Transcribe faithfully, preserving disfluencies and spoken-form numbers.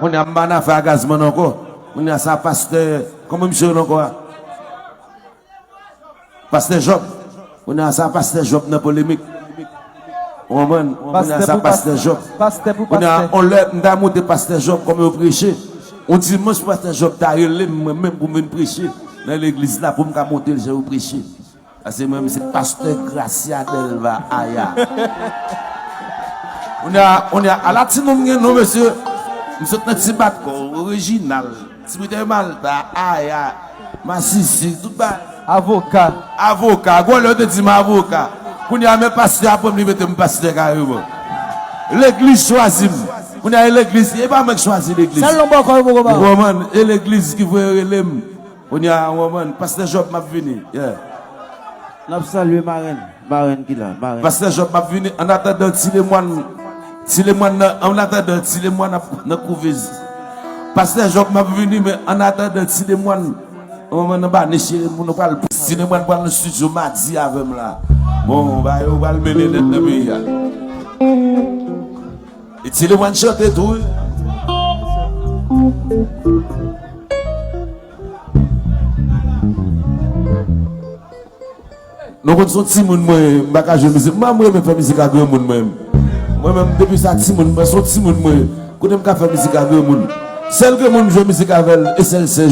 Kounye a m pa nan afè a Gazman ankò. Kounye a sa pastè, kòman misye rele ankò a? Pastè Jòb. Kounye a sa pastè Jòb nan polemik. Ou konprann? Kounye a sa pastè Jòb. Pastè pou pastè. Kounye a on lè m ta monte pastè Jòb kòman yo preche. On dimanch pastè Jòb ta rele m mwen menm pou m vin preche nan legliz la pou m ka montre l jan yo preche. Paske mwen menm se pastè Gracia Delva Aya. Kounye a, kounye a, ala ti non m gen non mesye. M sot nan ti bat kò, Reginald, ti britè Malta, Aya, Masisi, tout bagay. Avoka. Avoka, gwo lè yo te di m avoka. Kounye a men pastè a pran m li mete m pastè kareman. Legliz chwazi m. Kounye a e legliz, e pa mwen k chwazi legliz. Sèl non bòkò yo poko ba. Ou konprann? E legliz ki voye rele m. Kounye a, ou konprann? Pastè Jòb, m ap vini. Yeah. N ap salye marenn, marenn ki la, marenn. Pastè Jòb, m ap vini. Annatandan, Ti Lemwàn, Ti Lemwàn nan, annatandan, Ti Lemwàn ap nan kouvèz. Pastè Jòb, m ap vini, men annatandan, Ti Lemwàn, ou konprann, nan ba nèche moun, nou pral, Ti Lemwàn pral nan estidyo madi avè m la. Bon, ba yo pral mennen nèt nan peyi a. E Ti Lemwàn chante tou, wi. Nou konn se yon timoun mwen ye, m pa ka jwe mizik. Mwen, m renmen fè mizik a granmoun mwen. Mwen menm, depi sa timoun, mwen se yon timoun mwen ye. Kote m ka fè mizik a granmoun? Sèl granmoun m jwe mizik avè l, e sèl sè